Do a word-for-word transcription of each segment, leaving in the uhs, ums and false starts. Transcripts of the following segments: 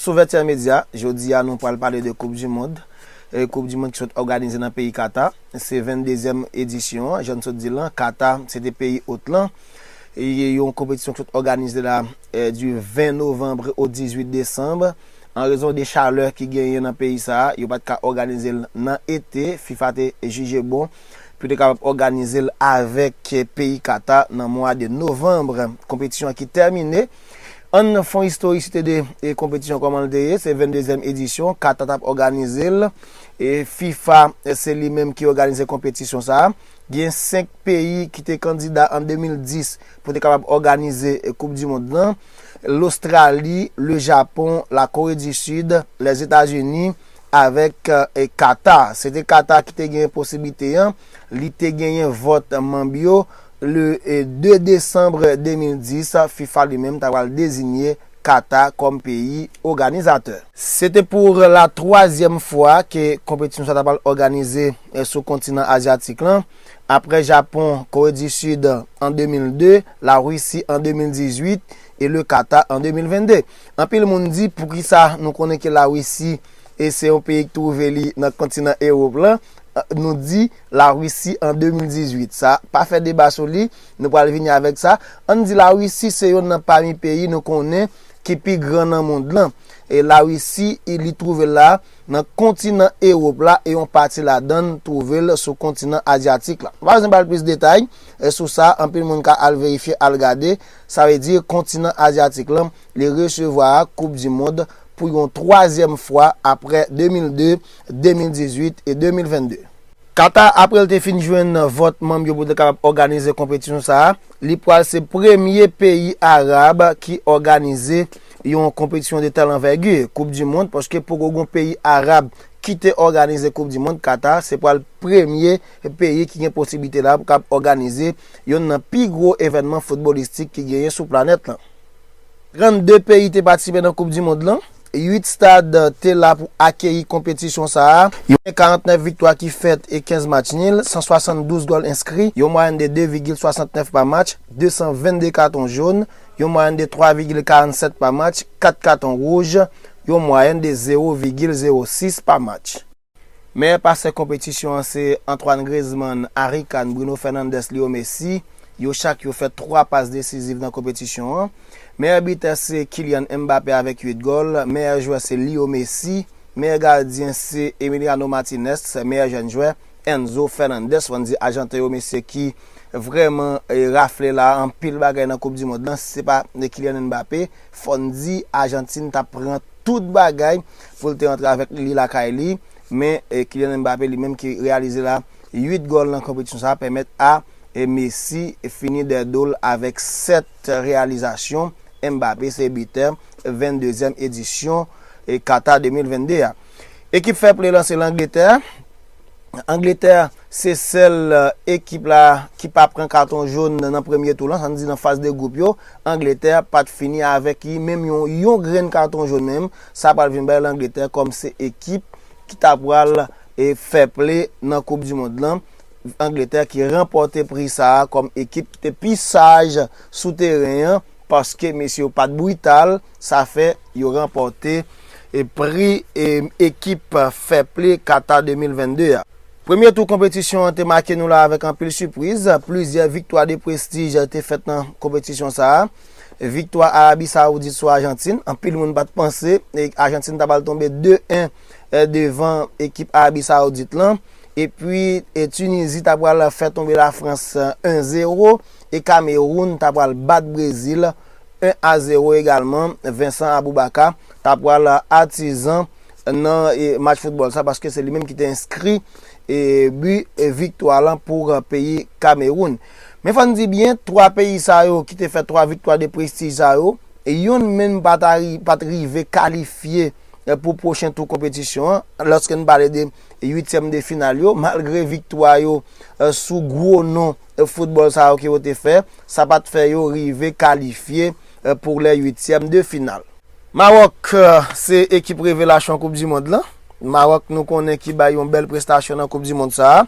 Sou Vètyè Medya, jodi a nou pral pale de Koup di Mond. E, Koup di Mond ki sot òganize nan peyi Kata. Se venndezyèm edisyon an, jan n sot di l lan. Kata, se te peyi ot lan. E yon konpetisyon ki sot òganize la, e, du ven novanm o dizuit desanm. An rezon de chalè ki genyen nan peyi sa a, yo pa t ka òganize l nan ete. fifa te jije bon pou te kapab òganize l avèk peyi Kata nan mwa de novanm. Konpetisyon an ki tèmine. Ann fè yon istorisite de, e, konpetisyon kòman l te ye. Se venndezyèm edisyon. Kata t ap òganize l. E fifa, e, se li menm ki òganize konpetisyon sa a. Gen senk peyi ki te kandida an de mil dis pou te kapab òganize, e, Koup di Mond lan. Lostrali, le Japon, la Kore di Sid, Lèzetazini, avèk, e, Kata. Se te Kata ki te genyen posiblite an. Li te genyen vòt manm yo. Le, e, de desanm de mil dis, fifa li menm ta pral deziye Kata kòm peyi òganizatè. Se te pou la twazyèm fwa ke konpetisyon sa ta pral òganize, e, sou kontinan azyatik lan. Apre Japon, Kore di Sid an de mil de, Larisi an de mil dizuit e le Kata an de mil vennde. Anpil moun di, poukisa nou konnen ke Larisi, e se yon peyi ki twouve li nan kontinan Ewòp lan, nou di Larisi an de mil dizuit. Sa pa fè deba sou li, nou pral vini avèk sa. Ann di Larisi se yonn nan pami peyi nou konnen ki pi gran nan mond lan. E Larisi, e li twouve l la nan kontinan Ewòp la, e yon pati ladan l twouve l sou kontinan azyatik la. Nou pa bezwen ba l plis detay, e sou sa, anpil moun ka al verifye, al gade. Sa vle di kontinan azyatik lan, li resevwa Koup di Mond pou yon twazyèm fwa apre de mil de, de mil dizuit e de mil vennde. Kata, apre l te fin jwenn vòt manm yo pou te kapab òganize konpetisyon sa a, li pral se premye peyi arab ki òganize yon konpetisyon de tèl anvègi, Koup di Mond, paske poko gen peyi arab ki te òganize Koup di Mond. Kata, se pral premye peyi ki gen posiblite la pou kab òganize yonn nan pi gwo evènman foutbolistik ki genyen sou planèt lan. Trannde peyi te patisipe nan Koup di Mond lan. Uit stad te la pou akeyi konpetisyon sa a. Yo gen karantnèf viktwa ki fèt e kenz match nil, san swasanndouz gòl enskri, yon mwayèn de de vigil swasantnèf pa match, de san vennde katon jòn, yon mwayèn de twa vigil karannsèt pa match, kat katon wouj, yon mwayèn de zewo vigil zewo sis pa match. Meyè pasè konpetisyon an se Antoine Griezmann, Harry Kane, Bruno Fernandes, Leo Messi. Yo chak yo fè twa pas desiziv nan konpetisyon an. Meyè bitè se Kylian Mbappé avèk uit gòl. Meyè jwè se Leo Messi. Meyè gadyen se Emiliano Martinez. Meyè jèn jwè, Enzo Fernandez. Fò n di Ajanten yo, mesye, ki vrèman, e, rafle la anpil bagay nan Koup di Mond lan. Si se pa, e, Kylian Mbappé, fò n di Ajantin t ap pran tout bagay pou l te rantre avèk li lakay li. Men, e, Kylian Mbappé li menm ki reyalize la uit gòl nan konpetisyon sa a pèmèt a, e, Messi fini dèyè do l avèk sèt reyalizasyon. Mbappé se bitè venndezyèm edisyon, e, Kata de mil vennde a. Ekip fè play lan se Langletè. Angletè se sèl, e, ekip la ki pa pran katon jòn nan premye tou lan, sa n di nan faz de gwoup yo. Angletè pa t fini avèk li menm yon, yon grenn katon jòn menm. Sa pral vin bay Langletè kòm se ekip ki ta pral, e, fè play nan Koup di Mond lan. Angletè ki ranpòte pri sa a kòm ekip ki te pi saj sou teren an, paske mesye yo pa t brital, sa fè yo ranpòte, e, pri, e, ekip fè play Kata de mil vennde a. Premye tou konpetisyon an te make nou la avèk anpil sipriz. Plizyè viktwa de prestij te fèt nan konpetisyon sa a. Viktwa Arabi Sawoudit sou Ajantin, anpil moun pa t panse, e, Ajantin ta pral tonbe de en, e, devan ekip Arabi Sawoudit lan. Epi, e, Tinizi ta pral fè tonbe Lafrans, e, en zewo, e Kamewoun ta pral bat Brezil en a zewo egalman. Vincent Aboubakar ta pral atizan nan, e, match foutbòl sa, paske se li menm ki te enskri, e, bi, e, viktwa lan pou, e, peyi Kamewoun. Men fò n di byen, twa peyi sa yo ki te fè twa viktwa de prestij sa yo, e yonn menm pa t ari-, pa t rive kalifye, e, pou pwochen tou konpetisyon an. Lòske n pale de uityèm de final yo, malgre viktwa yo, e, sou gwo non, e, foutbòl sa yo ke yo te fè, sa pa t fè yo rive kalifye, e, pou lè uityèm de final. Mawòk, e, se ekip revelasyon Koup di Mond lan. Mawòk, nou konnen, ki bay yon bèl prestasyon nan Koup di Mond sa a.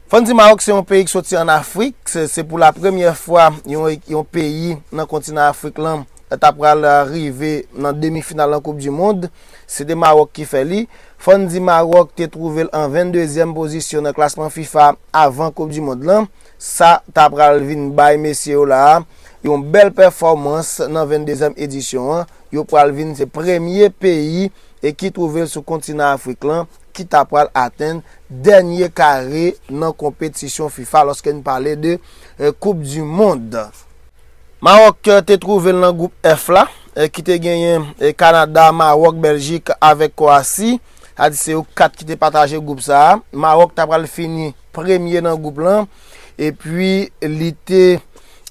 Fò n di Mawòk se yon peyi ki soti ann Afrik. Se, se pou la premyè fwa yon, yon peyi nan kontinan Afrik lan ta pral rive nan demi final nan Koup di Mond. Se te Mawòk ki fè li. Fò n di Mawòk te twouve l an venndezyèm pozisyon nan klasman fifa avan Koup di Mond lan. Sa ta pral vin bay mesye yo la a yon bèl pèfòmans nan venndezyèm edisyon an. Yo pral vin se premye peyi e ki twouve l sou kontinan Afrik lan ki ta pral atenn dènye kare nan konpetisyon fifa lòske n pale de eh, Koup di Mond. Mawòk eh, te twouve l nan gwoup F la, eh, ki te genyen eh, Kanada, Mawòk, Bèljik avèk Kwasi. Sa di se yo kat ki te pataje gwoup sa a. Mawòk ta pral fini premye nan gwoup lan. Epi li te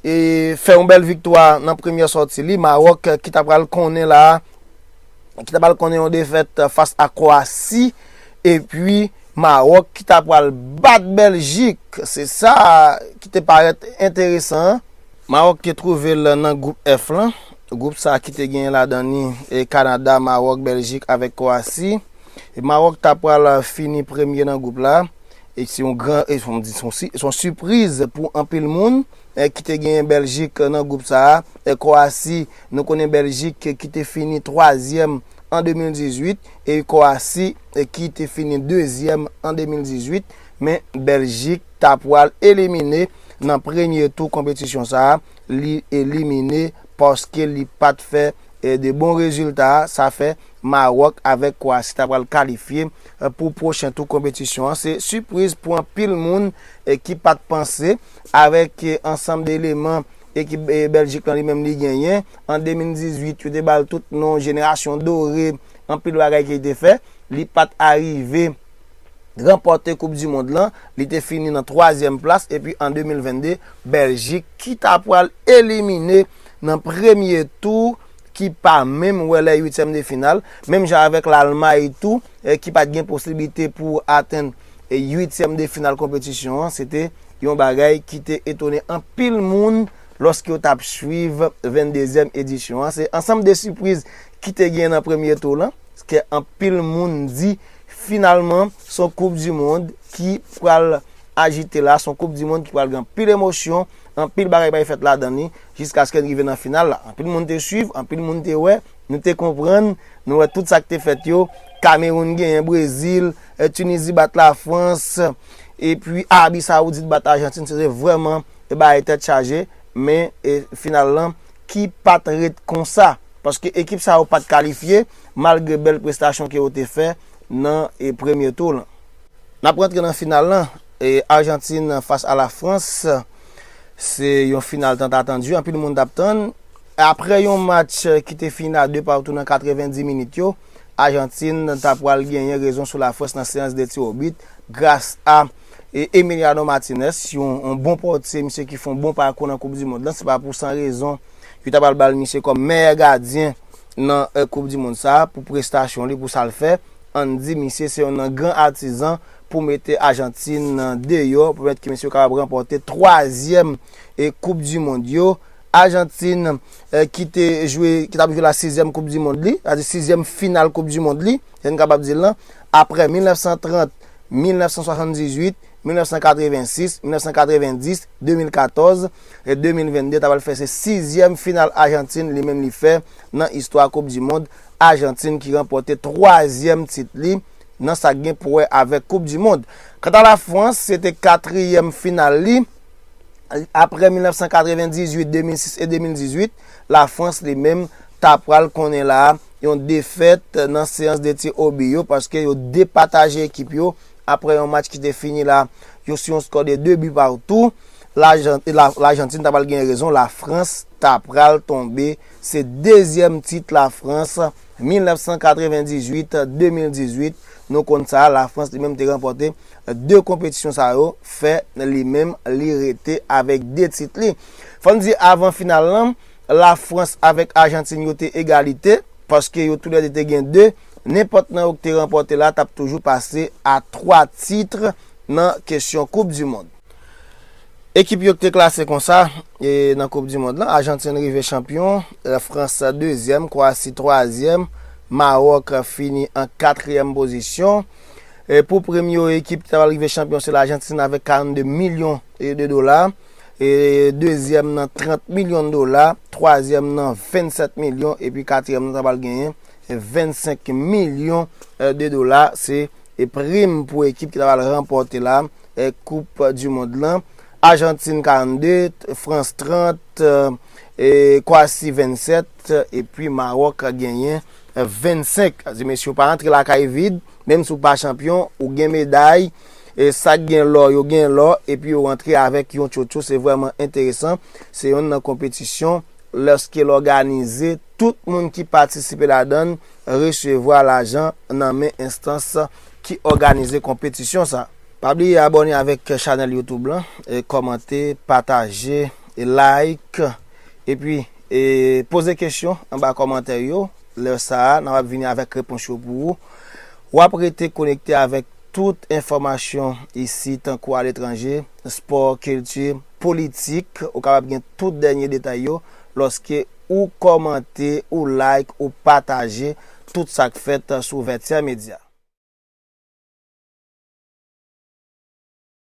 eh, fè yon bèl viktwa nan premyè sòti li. Mawòk eh, ki ta pral konnen la a, ki ta pral konnen yon defèt eh, fas a Kwasi. Epi Mawòk ki ta pral bat Bèljik. Se sa ki te parèt enteresan. Mawòk te twouve l nan gwoup F lan. Gwoup sa ki te genyen ladan li eh, Kanada, Mawòk, Bèljik avèk Kwasi. E Mawòk ta pral fini premye nan gwoup la. E se yon gran, e se yon, se yon si- se yon sipriz pou anpil moun eh, ki te genyen Bèljik nan gwoup sa a. Eh, Kwasi, nou konnen Bèljik ki te fini twazyèm an de mil dizuit. E Kwasi eh, ki te fini dezyèm an de mil dizuit. Men Bèljik ta pral elimine nan premye tou konpetisyon sa a. Li elimine paske li pa t fè eh, de bon rezilta. Sa fè Mawòk avèk Kwasi ta pral kalifye eh, pou pwochen tou konpetisyon an. Se sipriz pou anpil moun eh, ki pa t panse avèk eh, ansanm de eleman ekip eh, Bèljik lan li menm li genyen. An de mil dizuit, yo te ba l tout non jenerasyon dore, anpil bagay ke li te fè. Li pa t arive ranpòte Koup di Mond lan, li te fini nan twazyèm plas, epi an de mil vennde, Bèljik ki ta pral elimine nan premye tou, ki pa menm wè lè uityèm de final, menm jan avèk Lalmay tou, eh, ki pa t gen posiblite pou atenn eh, uityèm de final konpetisyon an, se te yon bagay ki te etone anpil moun lòske yo t ap swiv venndezyèm edisyon an. Se ansanm de sipriz ki te gen nan premye tou lan, ke anpil moun di finalman se yon koup di mond ki pral ajite la, se yon koup di mond ki pral gen anpil emosyon, anpil bagay pral fèt ladan li, jiskaske n rive nan final la. Anpil moun te swiv, anpil moun te wè, nou te konprann, nou wè tout sa k te fèt yo. Kamewoun genyen Brezil, eh, Tinizi bat Lafrans, epi Arabi Sawoudit bat Ajantin, se te vrèman e bagay tèt chaje, men e final lan ki pa t ret konsa, paske ekip sa yo pa t kalifye, malgre bèl prestasyon ke yo te fè nan e premye tou lan. N ap rantre nan final lan, e Ajantin fas a Lafrans, se yon final tant attendu, anpil moun t ap tann. Apre yon match ki te fini a de partou nan katrevenndis minit yo, Ajantin ta pral genyen rezon sou Lafrans nan seyans de tir au but gras a e Emiliano Martinez, yon, yon bon pòtye, misye ki fè yon bon pakou nan Koup di Mond lan. Se pa pou san rezon yo ta pral ba l misye kòm meyè gadyen nan eh, Koup di Mond sa a, pou prestasyon li, pou sa l fè. Ann di misye se yon nan gran atizan pou mete Ajantin deyò, pou pèmèt ke misye kapab ranpòte twazyèm e Koup di Mond yo. Ajantin eh, ki te jwe, ki t ap jwe la sizyèm Koup di Mond li, sa di sizyèm final Koup di Mond li, jan n kapab di l lan, apre mil nèf san trant, mil nèf san swasanndizuit, mil nèf san katrevensis, mil nèf san katrevendis, de mil katòz e de mil vennde, ta pral fè se sizyèm final Ajantin li menm li fè nan istwa Koup di Mond. Ajantin ki ranpòte twazyèm tit li nan sa k gen pou wè avèk Koup di Mond. Kanta Lafrans, se te katriyèm final li. Apre mil nèf san katrevendizuit, de mil sis e de mil dizuit, Lafrans li menm ta pral konnen la a yon defèt nan seyans de tir au but yo, paske yo depataje ekip yo apre yon match ki te fini la, yo sou yon skò de de bi partou. Lajan- la- Lajantin ta pral gen rezon, Lafrans ta pral tonbe. Se dezyèm tit Lafrans, mil nèf san katrevendizuit, de mil dizuit. Nou konn sa, Lafrans li menm te ranpòte de konpetisyon sa yo, fè li menm li rete avèk de tit li. Fò n di avan final lan, Lafrans avèk Ajantin yo te egalite, paske yo toulède te gen de. Nenpòt nan yo ki te ranpòte la t ap toujou pase a twa tit nan kesyon Koup di Mond. Ekip yo ki te klase konsa e nan Koup di Mond lan, Ajantin rive chanpyon, Lafrans dezyèm, Kwasi twazyèm, Mawòk fini an katriyèm pozisyon. E pou premye ekip ki ta pral rive chanpyon, se Lajantin avèk karannde milyon de dola. e dezyèm nan trant milyon dola, twazyèm nan vennsèt milyon, epi katriyèm nan ta pral genyen vennsenk milyon de dola. Se e prim pou ekip ki ta pral ranpòte la e Koup di Mond lan. Ajantin karannde, Frans trant, e Kwasi vennsèt, epi Mawòk genyen vennsenk. Sa di mesye, ou pa rantre lakay vid, menm si w pa chanpyon, ou gen meday. E sa k gen lò, yo gen lò, epi yo rantre avèk yon tchotcho. Se vrèman enteresan. Se youn nan konpetisyon, lòske l òganize, tout moun ki patisipe ladan l resevwa lajan nan men enstans ki òganize konpetisyon sa. Pa bliye abòne avèk chanèl YouTube lan, e kòmante, pataje, e like, epi e poze kesyon anba kòmantè yo. Lè sa a, n ap vini avèk repons yo pou ou. W ap rete konekte avèk tout enfòmasyon isi, tankou aletranje, spò, kilti, politik. Ou kapab gen tout dènye detay yo lòske ou kòmante, ou like, ou pataje tout sa k fèt sou Vètyè Medya.